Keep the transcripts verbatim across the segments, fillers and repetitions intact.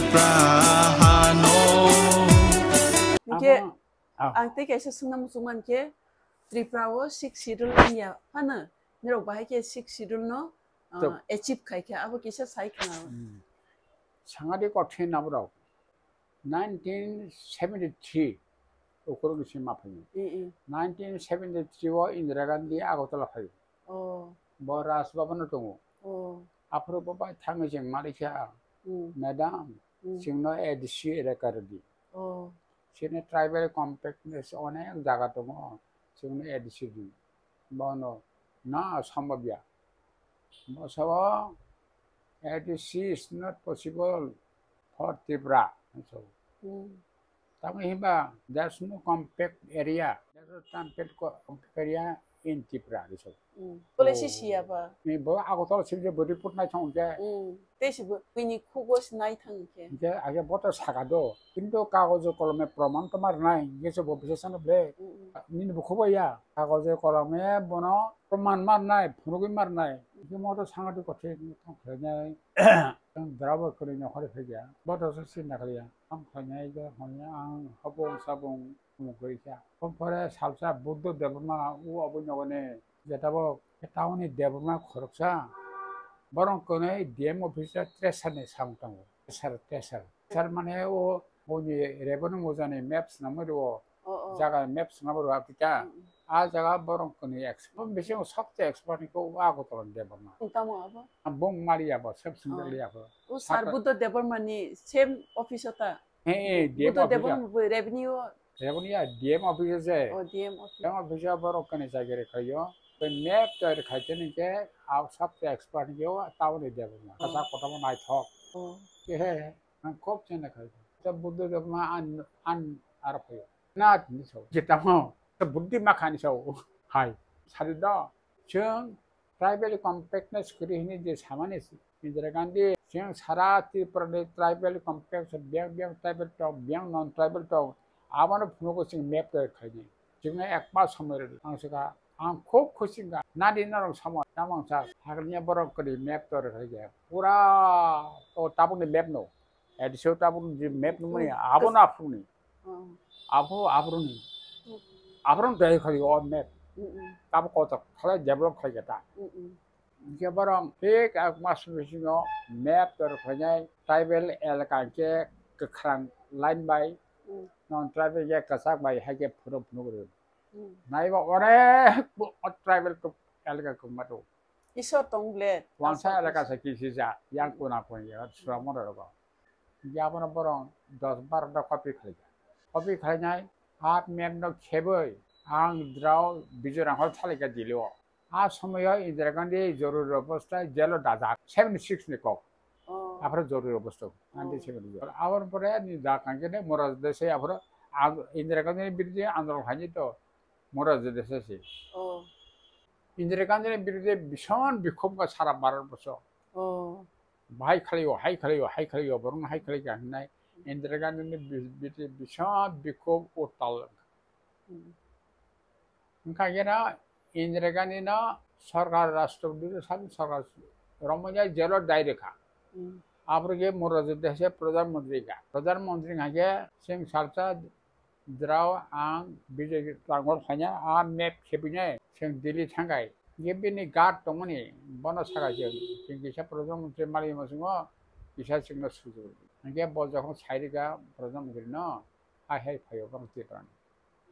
Tripura hano. Hinkhe Abo, ah. Ang tei kaisa swngna muchung mankhe, Tripura o six schedule wngya phano, nirok bahai khe six schedule no, ah, Tok. Achieve khai kha, abo kisa sai khna. Hmm. Sangadi kothin aborok. Nineteen seventy-three ukuruk ni sima phaio. Mm, mm. Nineteen seventy-three o Indira Gandhi Agartala phaio. Oh. Bo Raj Bhavan o tongo. Oh. Aphuru bo bai thangwi chwng mari kha, mm, "Madam, mm, chwngno A D C elaka rwdi." Oh. Chini tribal compact ni onek jaga tongo, chwngno A D C di. Bono na sambhabya. Bo sao, "A D C is not possible for Tripura." So, hmm, tamo himba, there's no compact area. There's no compact co-, compact area in Tripura, so. Hmm. Policy siya ba? Ni bo Agartala sibje bo report nai thang khe. Hmm. Tei si bo bini khugo si nai thang khe. Hingke age bo to saka do. Kintu kagojo kolome proman to mar nai. Hingke se bo bisa sano ble. Hmm, hmm. Nini bo khubo ya. Kagojo kolome bono proman mar nai, phunugwi mar nai. Hingke mo to sangati kothe tong khlai nai. Ang drabo kwrwi nokharwi phai kha. Bo to se sinna khliya. Ang khlai nai je hwnwi ang habung sabung mung kwrwi kha. Ompore salsa Buddha Debbarma u aboni nogoni jeta bo town ni Debbarma khoroksa. Borok kwnwi D M office o treasure ni samung tongo. Treasure, treasure. Treasure mane o boni revenue mojani map swnamwi rwo. Oh, oh. Jaga map swnamwi rwo apita. Mm, mm. A jaga borok kwnwi expert. Bisingo sabse expert ni kok Agartala ni Debbarma. Tamo abo? Bung mali abo, sab sundar li abo. O sir Buddha Debbarma ni same office o ta? He, he, D M Buddha office. Debbarma bo revenue o? Revenue ya, D M office o je. Oh, D M office. D M office o borok kwnwi jagere khaio. Tei map toyar khai tini khe, a sabse expert ni o town ni Debbarma. Oh. Kasa kotoma naithok. Oh. He, he, he. Ang kok chana khai. Ta Buddha Debbarma an, an aro phaio. Na tini sao. Je tamo. Ta Buddhi ma khani sao. Hai. Sari do. Chwng tribal compactness kwrwi hwnwi je samani Indira Gandhi, chwng sara Tripura ni tribal compact, biyang biyang tribal tok, biyang non tribal tok, abono phunugo chwng map tayar khaidi. Chwngno ek mas somoi rwdi. Ang swkha, ang khub khusi wngkha. Nadi norok samung, tamo ang sa, hakni borok kwrwi map tayar khaidi. Pura o tabukni map no. A D C o tabuk je map nungmani, hmm, abono aphuruni. Hmm. Abo, aphuruni. Hmm. Aphuruni tei khali o map. Hmm, hmm. Tabuk kotor, khalai develop khlai khe ta. Hmm, hmm. Hingke borok thik a mas bisingo map tayar khlainai tribal elaka hingke kwkhwrang line bai, hmm, non tribal hingke kwchak bai hai khe phunuk phunuk rw. Hmm. Naiba onek bo o tribal elaka kwbangma tongo. Isor tong ble. Wansa elaka sa kisisa, yang kuna kuni ya, Suramon rogo. Yabono borok dos baro ta copy khlaikha. Copy khlainai, a map no kheboi, ang drao Bijoy Ranghol thalaikha Delhi o. A somoyo Indira Gandhi joruri obostha jail o dajak, seventy six ni kok. Oh. Aphuru joruri obostha, oh, nineteen seventy six. Aboni pore ni da kangkhe ne Morarji Desai aphuru ang Indira Gandhi ni biruddhe andolon khainai to Morarji Desai se. Oh. Indira Gandhi ni biruddhe bishon bikhom kha sara Bharat borso. Oh. Bahai khalio, hai khalio, hai khalio, borok hai khalika hinai. Indira Gandhi ni bi-, bi-, bishon bikhom o tal. Hmm. Wngkha khe no Indira Gandhi no sorkar rashtrapati sadi sorkar romani jail o dai rwkha. Hmm. Aphuru khe Morarji Desai pradhan mantri kha. Pradhan mantri wngkha khe chwng salsa drao ang Bijoy Ranghol khaina a map khebinai chwng Delhi thangkhai. Hingke bini guard tongmani bono saka se chwng kisa pradhan mantri mali masungo kisa chwngno suju. Hingke bo jokhon sai rwkha pradhan mantri no a hai phaio borok Tripura ni.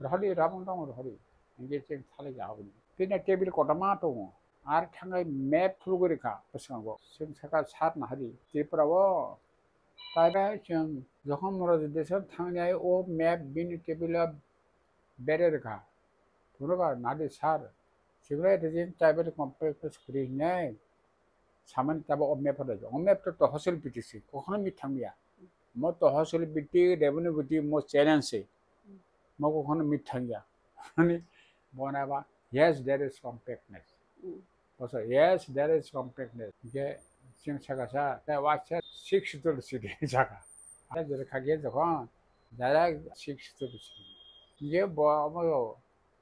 Rohori, Rabang tong rohori. Hingke chwng thali ja aboni. Tini table kotorma tongo. Ar thangai map thulugwi rwkha bwskango. Chwng saka sat nahari. Tripura o. Taibai chwng jokhon Morarji Desai thangnai o map bini table o bere rwkha. Phunukha nadi sir. Chwngno region tribal compact kwrwi hinai. Samani tabo o map rwjak. O map to tohosil biti se. Kokhono mithang ya. Mo tohosil biti, revenue biti, mo challenge se. Mo kokhono mithang ya. Ani bona ba, yes, there is compactness. Mm. Boso, yes, there is compactness. Hingke chwng saka sa, te waisa six schedule city saka. Te jere khage jokhon, direct six schedule city. Hingke bo omo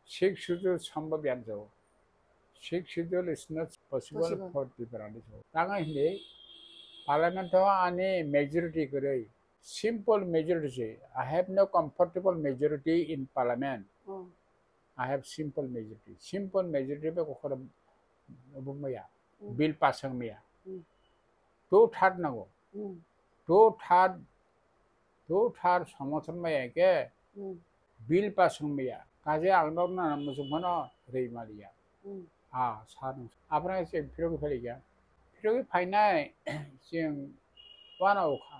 six schedule sambhabya wngjago. Six schedule is not possible, possible, for Tripura ni. Tang hini parliament o ani majority kwrwi. Simple majority. I have no comfortable majority in parliament. Oh. I have simple majority. Simple majority bai kokoro bumaya. Mm. Bill pass wngmaya. Mm. Two third nango. Mm. Two third, two third somothon maya ke Mm. Bill pass wngmaya. Kaje ang nok na muchung phano rwi maliya. Mm. Ah, sir. Aphrang se phirogwi phailikya. Phirogwi phainai chwng uanao kha.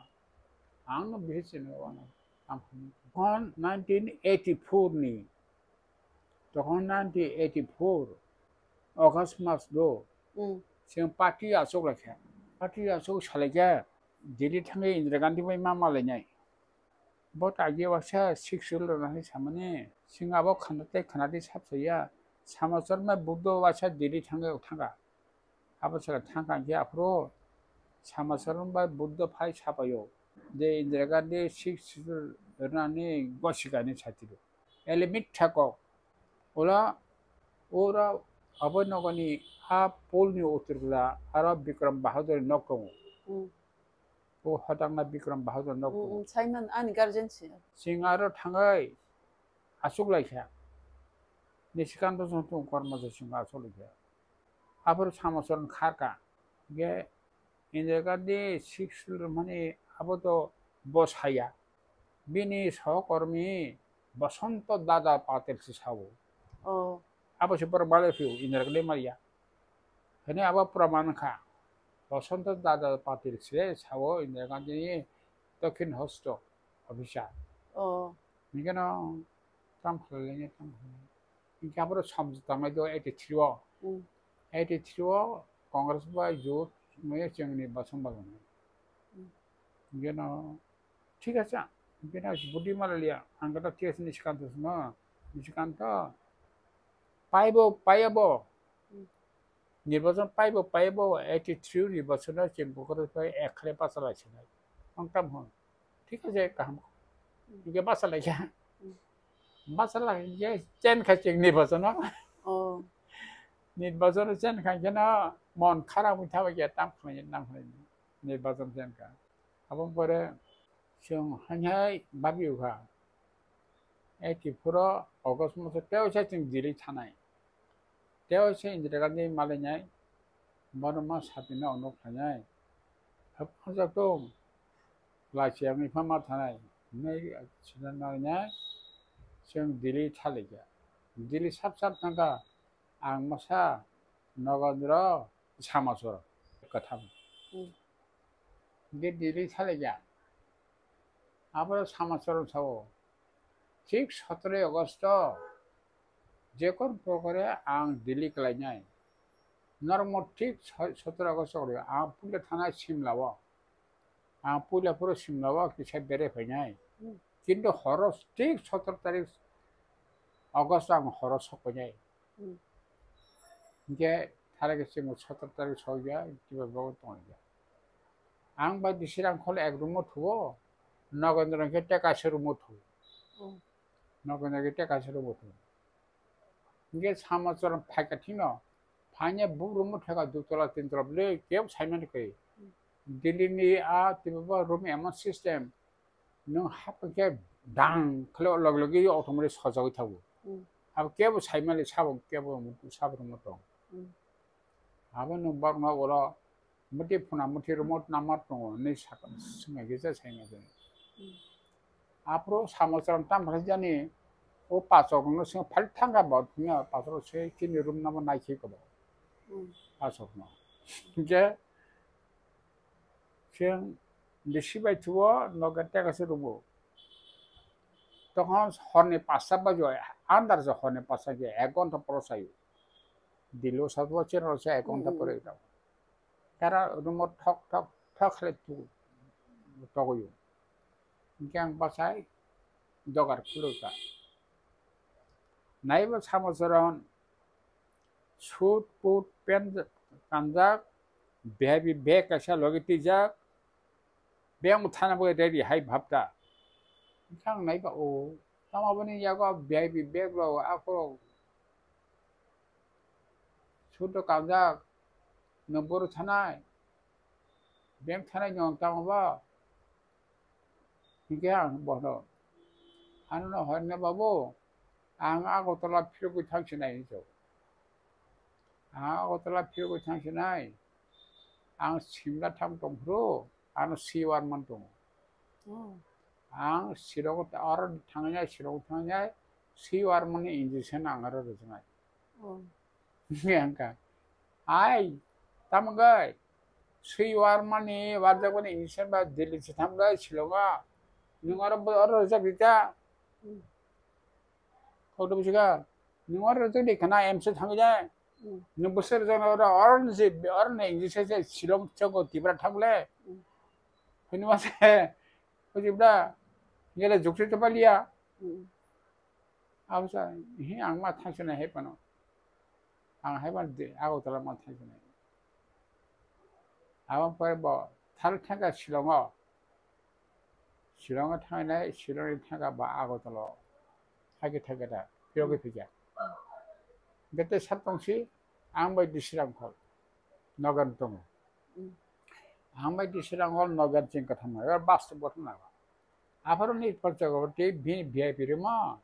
Ang no bisi chini uanao. Ang phano. Tokon nineteen eighty-four ni. Tokon nineteen eighty-four August mas do. Mm. Chwng party achuk laikha. Party achuk salaikha. Delhi thangwi Indira Gandhi bai ma malainai. Bo ta agi waisa six rule rwna hai samani. Chwng abo khana tei khana di sap saya. Samachar ma Buddha waisa Delhi thangwi thanga. Abo sala thangkha khe aphuru Samachar bai Buddha phai sapaio. Je Indira Gandhi six rule rwnani gosikani satiro. Ele mitha kok. Ola ora abo nogani a polni utur bwla aro Bikram Bahadur nok tongo. Mm. O hodakna Bikram Bahadur nok Mm, tongo. Mm, Simon ani guardian se. Chwng aro thangai achuk laikha. Nishikanta song tung kormo se chwng achuk laikha. Aphuru Samachar kharka. Ge Indira Gandhi six rule rwmani abo to bo saya. Bini sohormi Basanta Dada Patel se sao. Oh. Abo se borok malai phio Indira Gandhi maliya. Hini abo praman kha. Basanta Dada Patel se sao Indira Gandhi ni Dakhin Hosto officer. Oh. Hingkhe no tam khlai lainai, tam khlai lainai. Hingke aphuru samjwk tangnai do eighty-three o. Mm. Eighty-three o Congress bai jot wngmaya chwngni basong bagwi. Mm. Hingke no thik ase, hingke no budi malaliya, ang khe thik ase Nishikanta sino, Nishikanta paibo, paiya bo. Mm. Nirbachon paibo, paibo, eighty-three nirbachon o chwng bukhuk bai ek khlai bachalai sinai. Ang tam hwn. Thik ase, kaham. Mm. Hingke bachalai kha. Mm. Bachalai khe chen kha chwng nirbachon o. Oh. Nirbachon o chen kha khe no mon kharap wng thaba khe tam khlai, tam khlai. Nirbachon chen kha. Aboni pore chwng hai hai babi o kha. Eighty-four o August maso tei waisa chwng Delhi thanai. Tei waisa Indira Gandhi malainai, bono ma sapina ono khlainai. Hapjak tong, lachi ang ipha ma thanai. Nai sina nai nai, chwng Delhi thalaikha. Delhi sap sap thangkha, ang masa Nagendra Samachar katham. Hmm. Hingke Delhi thalaikha. Abo Samachar sao. Thik sotoroy August o jekon prokare ang Delhi kalainai. Norok mo thik so-, sotoroy August o ang puila thanai Simla o. Ang puila phuru Simla o kisa bere phainai. Hmm. Kintu horo thik sotoroy tarik August o ang horo sok phainai. Hmm. Hingke thara khe chwng sotoroy tarik sokya, kiba bo tongya. Ang bai bisi rang khol ek room o thuo, Nagendra khe teka se room o thuo. Hmm. Nagendra khe teka se room o thuo. Hingke Samachar phaikha thino, phaina bo room o theka dutola tintola bwle kebo saimani khe. Hmm. Delhi ni a twibo room emon system, nwng hap khe dang khle log logi automatic sojagwi thago. Hmm. Abo kebo saimali sabo kebo sabo room o tong. Hmm. Abo nwng borokno ulo muti phuna muti remote number tongo hinwi saka, swngya kisa saimaya khe. Hmm. Aphuru Samachar tamo khlaijani o pachok no swngya phalik thangkha bo, phunukya pachok se chini room number naikhe kobo. Hmm. Pachok no. Hingke chwng bisi bai thuo nogo teka se room o. Tokon horni pasta bajo, andar se horni pasta je ek ghonta poro sayo. Dilo satwa chero se ek ghonta Hmm, hmm, pore hmm. Tamo. Tara room o thok thok thok khle tu togoyo. Hingke ang bachai dogar khulukha. Naibo Samachar suit put pant kanjak, V I P bag kaisa logi twijak, bag thana bo ready hai bhabta. Hingke ang naiba o, tamo boni yago V I P bag rok akhorok suit rok kanjak, nwng bohrok thanai, bank thanai nwng tamo ba? Hinkhe ang bono, ano no hwnna babu, ang Agartala phirogwi thang sinai hinwi. Ang Agartala phirogwi thang sinai, ang Simla thang tongphuru, ano C Varman tongo. Oh. Ang Shillong oro thangnai, Shillong thangnai, C Varman ni injection ang oro rwjaknai. Oh. Hingke ang kha, "Ai, tamo gai? Sui warmani, warjakmani injection ba Delhi se thamgai Shillongo. Nwng oro bo, oro rwjak di ta?" Hmm. Kok do bujiga? "Nwng oro rwjak di khana, M C thangjai. Hmm. Nwng bwswk rwjak na oro, oro ni se, oro ni injection se Shillong chongo Tripura thangle." Hmm. Hwnwi ma se, buji bwla, ngele jukse to paliya. Hmm. Abo sa, hi ang ma thangsinai hai phano. Ang hai phano de, Agartala ma thangsinai. Abo pore bo thal thangkha Shillongo. Shillongo thangnai, Shillongni thangkha ba Agartala. Thangkhe thangkhe da, phirogwi phikha. Gete sat tongsi, ang bai D C Rangkhol. Nogan tongo. Mm. Ang bai D C Rangkhol Nogan cheng katham na, yor bus to botham na. Apharo ni Paul Chakraborty bini V I P rimo,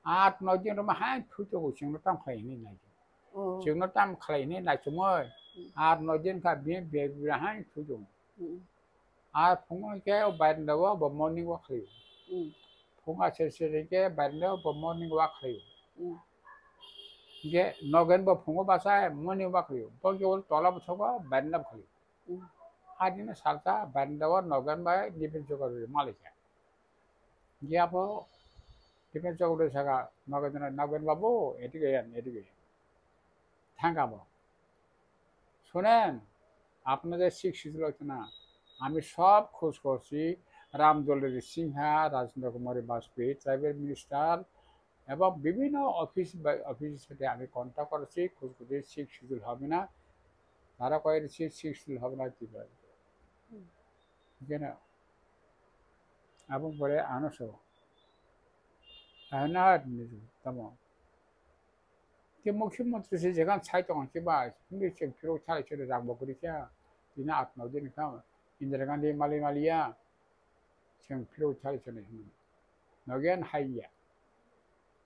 aat noi din rimo hai phuto bo chwngno tam khlai hinwi nai. Oh. Chwngno tam khlai hinwi nai chumui. Mm. Aat noi din kha bini V I P rimo hai phuto. Mm. Aat phungo khe o barenda o bo morning walk khlai. Mm. Phungo se se khe barenda o bo morning walk khlai. Mm. Ge Nogan bo phungo basa morning walk khlai. Bo ge ol tola bo thogo barenda bo khlai. Mm. Adina salsa barenda o Nogan bai Nipen Chakraborty malai kha. Ge abo Nipen Chakraborty saka Nogan, "Nogan babu, edige ayan, edige." Thangka bo. "Shonen, apnader Sixth Schedule hoito na, ami sob khoj korchi, Ramdolri Singha, Rajendra Kumar Bajpeyi, tribal minister, ebong bibhinno office bai office er sathe ami contact korchi, khoj korchi, Sixth Schedule hobe na, tara koi rchi Sixth Schedule hobe na Tripura." Hmm. Keno, abo pore ano so, ano tamo. Ke mukhyamantri se jegan sai tong khe ba, hindi cheng phirok thai chori rang bo kuri kya, tina atma din kha, Indira Gandhi mali maliya, cheng phirok thai chori hin. Nogen haiya.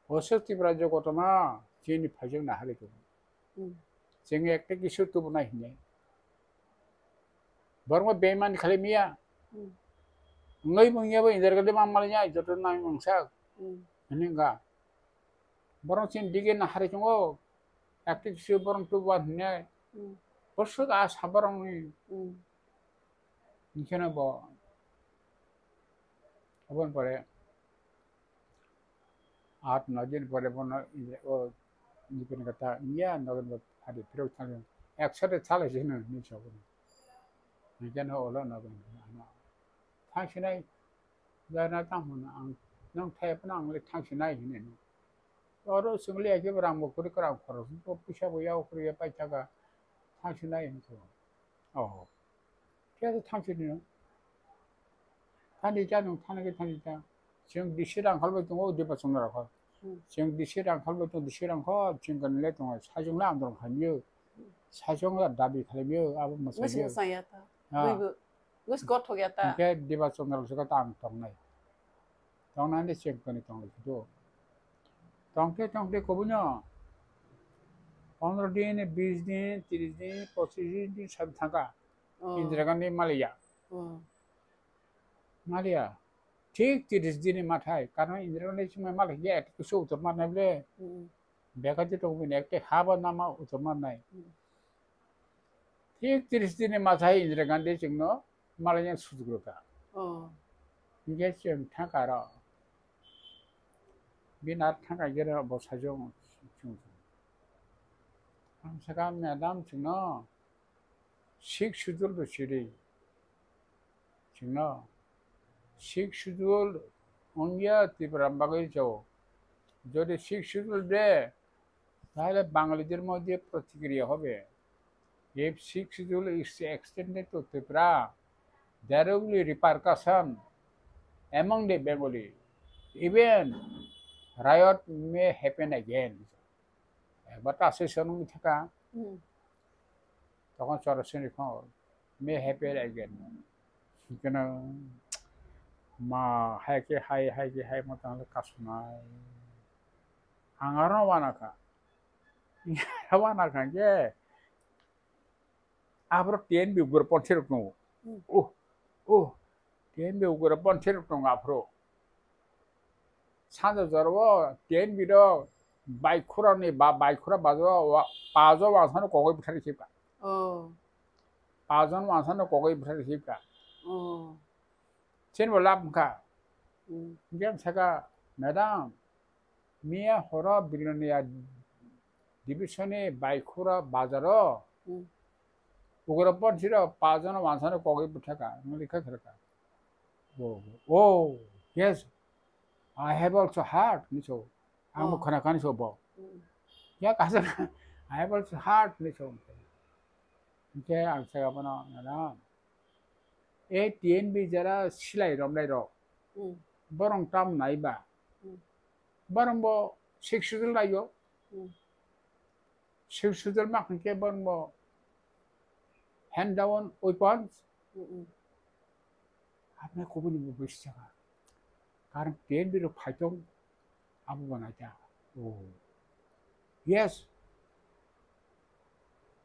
Oso Tripura jo kotoma, chini phajang na hali ko. Hmm. Cheng ekta kisu tu bunai hinne. Borok bemani khalai miya. Hmm. Ngai mungya bo Indira Gandhi mali ya, joto nang mangsa. Hmm. Hinga. Borok chini dige na hari chungo. Active si borok tu ba hine. Hmm. Bosok a sa borok ni. Hmm. Hingkhe no bo. Aboni pore aat noi din pore bono o nipini kata ya nogon bo hari phirok thang. Ek sate chalai sino ni sobo. Hingkhe no olo nogon. Thang sinai. Jana tamo no ang, nang thai phano ang le thang sinai hini no. Oro chwng le ake rang bo kwrwi kwrang khorok bo puisa bo yao kwrwi ya paithaka thang sinai hini ko. Oh. Khe thang sini no. Thani cha nung thani ke thani cha. Chwng D C Rangkhol bai tongo Dipa Chandra kho. Hmm. Chwng D C Rangkhol bai tongo D C Rangkhol chwng kan le tongo sajung la andron khamyo. Sajung la dabi khamyo abo masai. Wis yo. Musang ya ta. Ah. Wis gothok ya ta. Hingke Diba Chandra saka ta ang tongnai. Tongnai ni cheng kani tongnai kito. Tongke tongke kobuno. Pondro din, bis din, tris din, pochis din, din sabi thangka. Oh. Indira Gandhi maliya. Oh. Maliya. Thik tris din ni mathai. Karna Indira Gandhi chumai maliya. Eto kusu utor marnai ble. Hmm. Bekaji tong bini ekte haba nama utor marnai. Hmm. Thik tris din ni mathai Indira Gandhi chwngno malai yang sujuk rwkha. Oh. Hingke chwng thangka ro. Bini ar thangka gere bo sajong chwng. Ang saka madam chwngno Sixth Schedule bo siri. Chwngno Sixth Schedule wngya Tripura bagwi chao. Jodi Sixth Schedule de, tahole Bangalidor moddhe protikriya hobe. If Sixth Schedule is extended to Tripura, there will be repercussion among the Bengali. Even riot may happen again. Eba ta se sonung thaka. Hmm. Tokon chora sini kho may happen again. Keno, Ma, hai khe hai, hai khe hai, ma tang le kasunai. Ang aro wana kha. Wana kha je. Abro T N B ugra ponthirok tongo. Hmm. Oh, oh, T N B ugra ponthirok tongo aphro. Sanja jorbo T N B rok baikhura ni ba, baikhura bajo wa, pajo wansano kogoi bwthari sibka. Oh. Pajon wansano kogoi bwthari sibka. Oh. Chen bo lab wngkha. Hmm. Hingke ang saka, "Madam, miya horo Birmania division ni baikhura bazaro Hmm. ugra ponthirok pajon wansano kogoi bwthaka, nung likha kherka." Oh, oh, yes, I have also heard, hinwi sao. Ang bo Oh. khwnakha hinwi sao bo. Mm. Ya kaisa, "I have also heard," hinwi sao. Hingke ang saka bono, "Madam, A T N B jara silai romnai rok, Mm. borong tam nai ba? Mm. Borong bo six schedule laio." Mm. Six schedule ma hingke borong bo hand down weapons. Mm-mm. Apni kubuni bo bisi jaga. Karon T N B rok phaitong abo bo naita. Oh. Yes.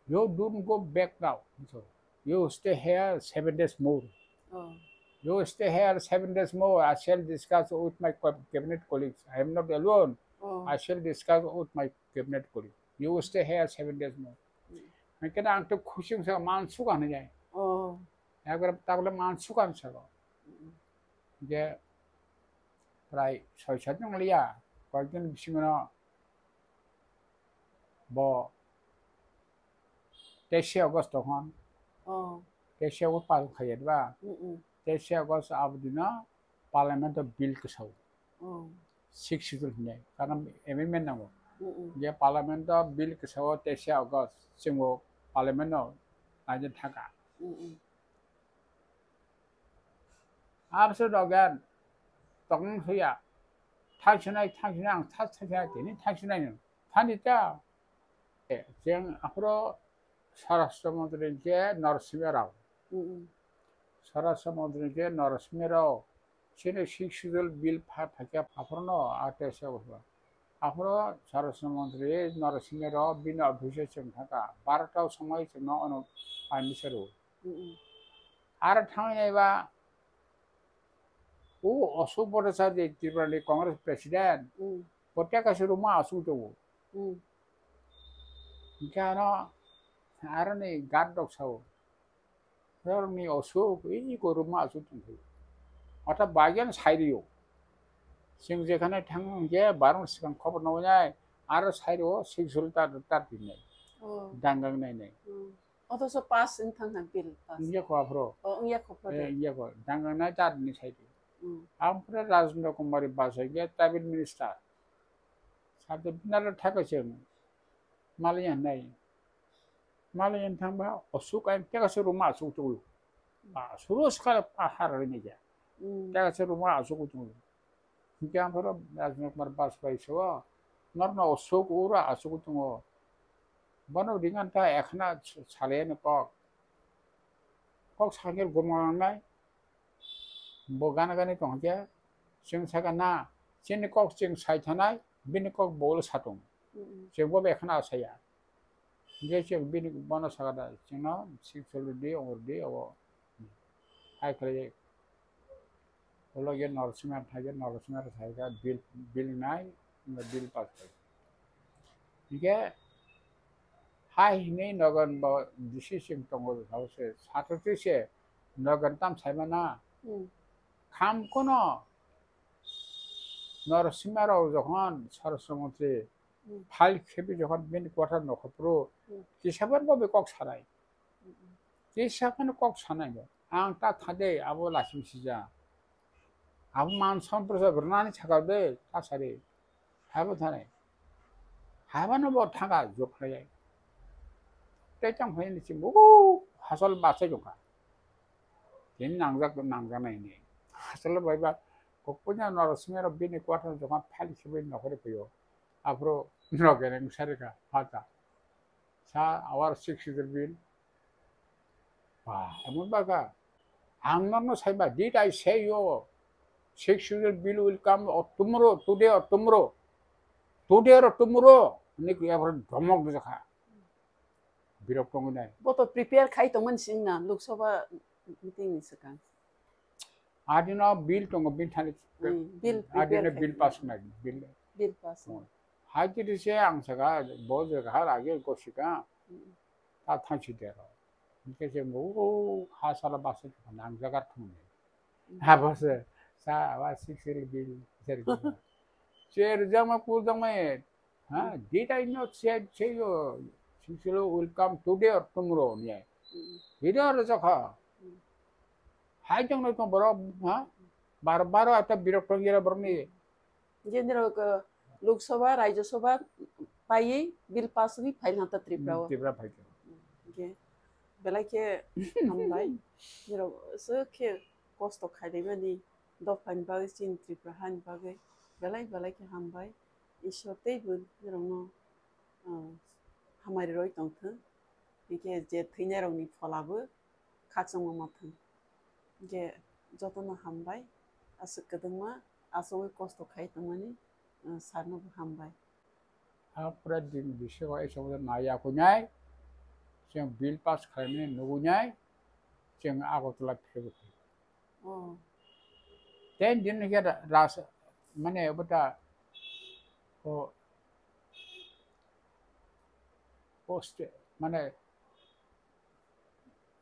You don't go back now. So, you stay here seven days more. Oh. You stay here seven days more. I shall discuss with my co-, cabinet colleagues. I am not alone. Oh. I shall discuss with my cabinet colleagues. You stay here seven days more. Mm. Hingke ang to khusi wngsa man suka hinwi jai. Oh. Ekbar tabole man suka wngsa go. Mm. Je prai soi sat wng liya, koyekdin bisingo no bo teishe August tong hwn. Oh. Teishe August pass khaiyat ba? Mm-mm. Teishe August abodino Parliament o bill kwsao. Oh. Six schedule hinai, karon amendment nango. Mm-mm. Je Parliament o bill kwsao teishe August, chwngbo Parliament o naijak thaka. Mm-mm. Abse dogan tongmung soya. Thangsinai, thangsinai, ang thas thangsinai, tini thangsinai no. Thani ta. Eh, cheng aphro Swarashtra Mantri je Narasimha Rao. Mm-mm. Swarashtra Mantri je Narasimha Rao. Chini six schedule bill pha-, phakya aphro no, a te se uswa. Aphro Swarashtra Mantri Narasimha Rao bini office o cheng thaka. Barota o somoi chengno ono Prime Minister o. Mm-mm. Aro thangwi naiba, o Ashok Bhattacharya Tripura ni Congress President, Mm. bo teka se ruma aswk tongo. Mm. Hingke ano, aro ni guard rok sao, "Norokni Ashok, iko ruma aswk tongthai." Ortho bagyan sai rio. Chwng jekhane thang hingke barong swkang khobor nai, aro sai rio, six tar, tar tinai. Oh. Dangang nai nai. Mm. Othoso pass wng thang ha bill pass. Wngya kho aphro. Oh, wngya kho phro Eh, de. Wngya kho. Dangang nai tar ni sai di. Mm. Ampre Rajendra Kumar Basai ge tribal minister. Sabde binaro thaka se. Malaya nai. Malaya thangba Ashok ai teka se ruma Ashok tu. Ba suru skala pa har ni ja. Mm. Teka se ruma Ashok tu. Hingke ang phoro Rajendra Kumar Basai so, norno Ashok ura aswk tongo. Bono ringan ta ekhna salai ani kok. Kok sakhe gumang nai. Bo gana gani tong khe, chwng saka na, chini kok chwng sai thanai, bini kok bo sa tong. Mm-mm. Chwng bo ekhna saya. Hingke chwng bini bono saka da, chwngno sik solo di, ongor di, obo. Hai khlai, ulo ye Narasimha thai, Narasimha thai ka bill, bill nai, bill pass khai. Hingke hai hinwi nogon bo decision tongo, hao se, satoti se nogon tam saimana. Hmm. Kham kono Narasimha Rao jokhon Swarashtra Mantri Hmm. file khebi jokhon bini quarter nokho phuru Hmm. kisabar bo be kok sanai. Hmm. Kisa phano kok sanai bo. Ang ta thade abo lasim sija. Abo man son prasa brnani sakal de ta sari. Habo thane. Habano bo thanga jok khlai. Te chang phai ni chimbo hasal bachai jokha. Tin nangjak nangjak nai ni. Hasal bai ba kokponya Narasimha Rao bini quarter jokhon file khebi nokho phio. Aphro nogereng sarika pata. Sa our six schedule bill. Ba, emon baga. Ang norno saiba, did I say you? Sixth Schedule bill will come or tomorrow, today or tomorrow. Today or tomorrow. Ni kaya boro domok dija kha. Birok tongwi nai. Bo to prepare khai tongmani sing na Lok Sabha meeting ni swkang. Adino bill tongo, bill thani. Hmm, bill prepare khai tongmani. Adino bill pass nai, bill. Bill pass. Hmm. Hai chiri se ang saka, bo je ha age ko sika. Hmm. Ta thanchi dero. Hingke se mo, o, ha sala basa nang jaga thumni. Hmm. Ha basa, sa, wa six bill, sir. Sir, jama kul jama e. Ha, did I not say, say you, Sixth Schedule will come today or tomorrow, niya? Mm. Video ro jokha. Mm. Hai jong no tong borok, ha? Bar, baro ata birok tong yera borok ni. Je nirok, eh, Lok Sabha, Rajya Sabha paiwi bill pass wi phai hanta Tripura o. Tripura phai khe. Okay. Belai khe hambai. Nirok so khe kosto khaimani dophani bagwi chini Tripura hani bagwi belai belai khe hambai. Ishwar teibo norokno, ah, hamari roi tongthwng. Hingkhe je thwinairokni pholabo khakchangma ma thwng. Hingkhe jotono hambai, aswk kwdwngma achugwi kosto khai tongmani, ah, sarnobo hambai. A pura din bisingo ei somodo naiya kuinai, chwng bill pass khlaimani nugui nai, chwng Agartala phirogwi phaikha. Oh. Ten din hwnkhe ra-, ras-, mane, obo ta, o, o ste-, mane,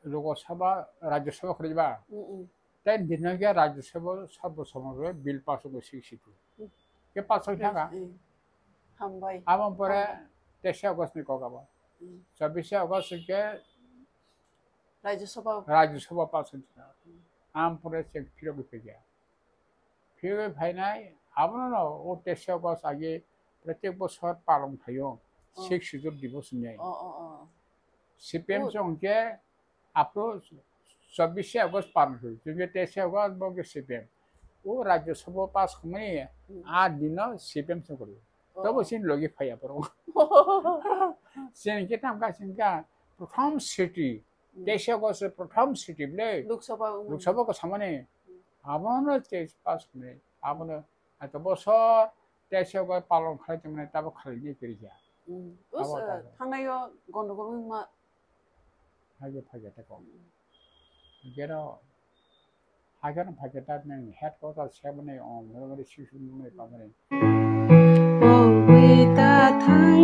Lok Sabha, Rajya Sabha khwrwi ba? Mm, mm. Ten din hwnkhe Rajya Sabha, Sabha Somon bill pass wngkha sixty two. Mm. Khe pass wngkha. Mm, mm. Hambai. Aboni pore hambai. Teishe August ni kok abo. Mm. Chobishe August hwnkhe Rajya Sabha. Rajya Sabha pass wngkha. Mm. Aboni pore chwng phirogwi phaikha. Phirwi phainai, abono no o teishe August age protek bosor palong phaio, oh, Sixth Schedule Divas hinwi. Oh, oh, oh. C P M, oh, chwng khe apro chobishe August palong phaio, chwng khe teishe August bo khe C P M. O Rajya Sabha pass khwmani, hmm, a dino C P M chwng kwrwi. Oh. Tobo chini logi phaiya borok. Chini khe tamo kha chini kha prothom city. Hmm. Teishe August prothom city le. Lok Sabha wngmani. Lok Sabha ko samani. Hmm. Abono tei pass khwlai. Abono ato bosor teishe August palon khlai tongmani tabo khlai ni kiri kha. Hmm. Abo us, tabo. Thangnai o gondogol wngma. Hage phage ta ko. Hmm. Gero Haikhe no phaikhe ta nang headquarter seboni, o, mori mori sisung mori pamari. Pogwi ta thang